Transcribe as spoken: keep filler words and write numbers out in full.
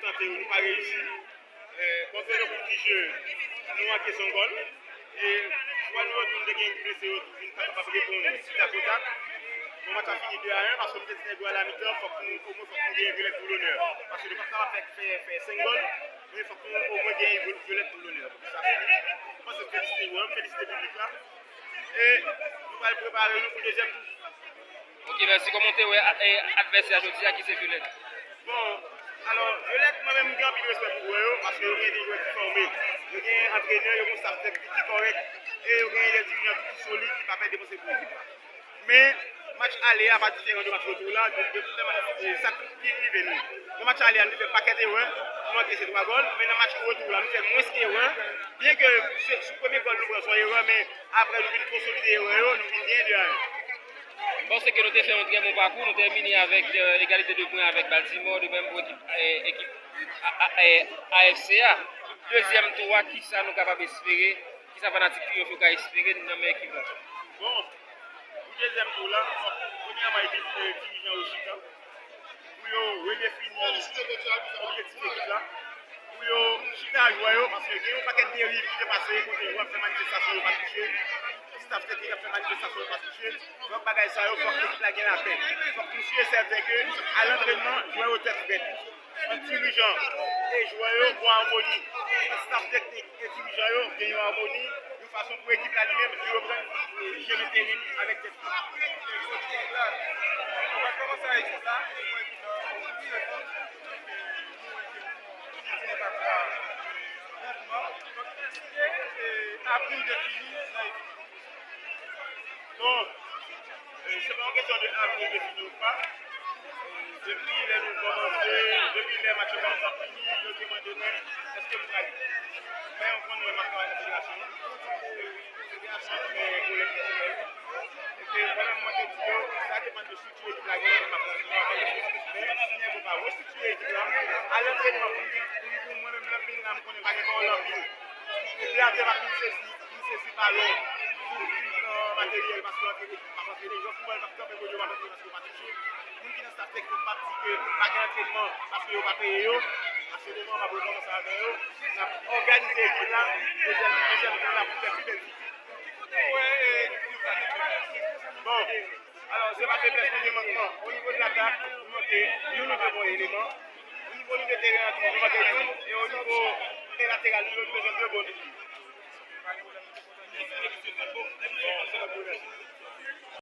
Tante yo, nou pa reyisi. Eh, bon, se yon kout ki je, nou manke son gòl. E jwè nou yo tou, nou te gen blese yo tou, vin pa kapab reponn takotak. Bon, match la fini de a en, paske m te di nèg yo a la mitan, fòk nou, omwen fòk nou genyen Violette pour l'honneur. Paske nou pa kapab fè, fè, fè senk gòl, men fòk nou omwen genyen Violette pour l'honneur. Sa fini. Mwen panse felisite yo, m felisite piblik la. E nou pral prepare nou pou dezyèm tou. Ok, mèsi. Kòman w te wè a- e, advèsè a jodi a ki se Violette? Bon, alò, Violette, mwen menm, m gen anpil respè pou jwè yo, paske yo gen de jwè ki fòme. Yo gen antrenè, yo gen yon staff teknik ki kòrèk, e yo gen de dirijan tou ki solid, ki pa pè depanse pou ekip la. Men, match ale a pa diferan de match retou la, de, de tout match, e, sa ki rive nou. Nan match ale a, nou te fè pakèt erè, nou ankense twa gòl, men nan match retou la, nou fè mwens erè, byen ke se, sou premye gòl nou pran se yon erè, men apre nou vin konsolide erè yo, nou vin genyen de a en. M panse ke nou te fè yon trè bon pakou. Nou tèmine avèk, eh, egalite de pwen avèk Baltimore, de menm pou ekip, eh, ekip A- A- eh, A F C a. Dezyèm tou a, kisa nou kapab espere? Kisa fanatik Triyonf yo ka espere nan men ekip la? Bon, pou dezyèm tou la, fòk premyèman ekip, eh, dirijan yo chita pou yo redefini objektif ekip la, pou yo chita jwè yo, paske gen yon pakèt deriv ki te pase kote jwè ap fè manifestasyon yo pa touche, staff teknik ap fè manifestasyon yo pa touche. Donk bagay sa yo, fòk ekip la gen lapè. Fòk nou si e sèten ke a lantrenman, jwè yo tèt frèt. Ant dirijan e jwè yo, gon amoni. Ant staff teknik e dirijan yo, gen yon amoni, yon fason pou ekip la li menm, li reprann chemen teren li avèk tèt frèt. Mwen kòmanse a ekip la, mwen ekip la, mwen ekip la. Avni defini nan ekip. Bon, eh, se pa yon kesyon de avni defini ou pa. Eh, depi lè nou kòmanse, depi lè match yo kòmanse ap fini, yo te mande mwen, èske m prale? Men ou konnen m ap travay nan federasyon an. Federasyon an, eh, kolèg pèsonèl. E ke mwen menm, mwen te di yo, sa depann de strikti ekip la genyen, m ap kontinye avè l. Men si nèg yo pa restrikti ekip la, a lantrenman, pou m gen, pou m, pou mwen menm, lè m vin la, m konnen pa gen pawòl anpil. Epi atè m ap vin sezi, vin sezi balon, vin, vin pran materyèl, paske antre ekip p ap antrene, jwè foutbòl p ap kanpe kote yo p ap antrene paske yo pa touche. Moun ki nan staff teknik p ap di ke pa gen antrenman paske yo pa peye yo. Aktyèlman, m ap rekòmanse avè yo. N ap òganize ekip la, dezyèm, dezyèm tan la pou fè pi bèl figi. Bon, alò, se pa feblès, nou gen mankman. O nivo de latak, nou manke youn ou de bon eleman. O nivo miliye teren an tou, nou manke youn. E o nivo lateral nou yo, nou bezwen de bon dirijan.